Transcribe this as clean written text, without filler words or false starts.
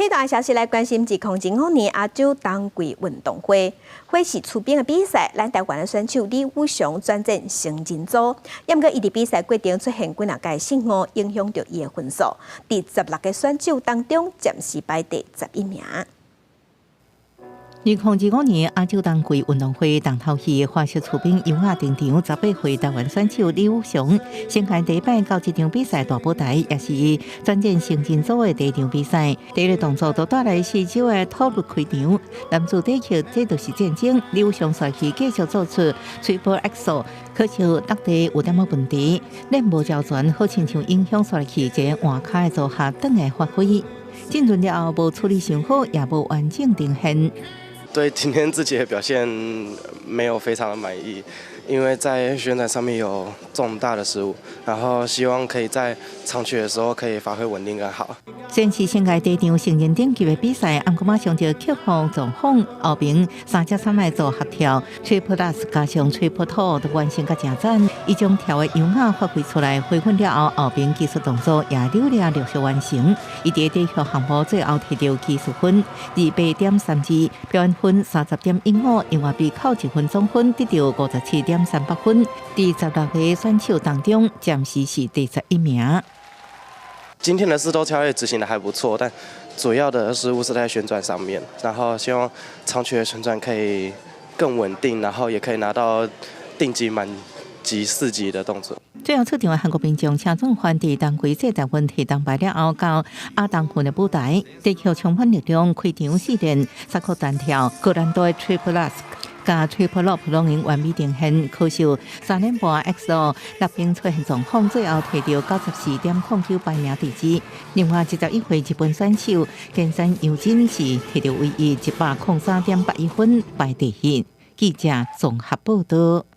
呢段消息來關心2025年亞洲冬季運動會，花式滑冰的比賽，咱台灣的選手李宇翔轉戰成人組，毋過伊佇比賽過程出現幾若个失誤，影響著伊的分數。佇16個選手當中，暫時排第11名。2025年亞洲冬季運動會重頭戲花式滑冰優雅登場，18歲台灣選手李宇翔，生涯第一擺到這場比賽大舞台，也是伊轉戰成人組的第一場比賽。第一個動作就帶來四周的吐魯開場，男子短曲這就是戰爭。李宇翔煞去繼續做出 triple axel，可惜落地有點仔問題，練無焦全，好親像影響煞去一个換跤的組合轉來發揮。進輪了後無處理傷好，也無完整呈現。對今天自己的表現沒有非常的滿意，因為在旋轉上面有重大的失誤，然後希望可以在長曲的時候可以發揮穩定更好。雖然是生涯第一場成人等級的比賽，毋過馬上就克服狀況，後邊三隻三的組合跳，triple lutz 加上 triple toe 都完成甲誠讚，伊將跳的優雅發揮出來，回穩了後，後邊技術動作也流利陸續完成。伊佇短曲項目最後摕著技術分28.32，表演分30.15，另外被扣一分總分得著57.38分。佇16個選手當中，暫時是第11名。今天的四周跳躍執行的還不錯，但主要的失誤是在旋轉上面。然後希望長曲的旋轉可以更穩定，然後也可以拿到定級滿級四級的動作。最後出場的韓國名將車俊範佇冬季這台灣提銅牌了後，到亞冬運的舞台，地球充滿力量，開場四連三個單跳，高難度的 triple lutz 佮 triple loop 攏用完美呈現，可惜三連半 axel 落邊出現狀況，最後摕著94.09排名第二。另外，21歲日本選手根山優真是摕著唯一103.81分排第一。記者綜合報道。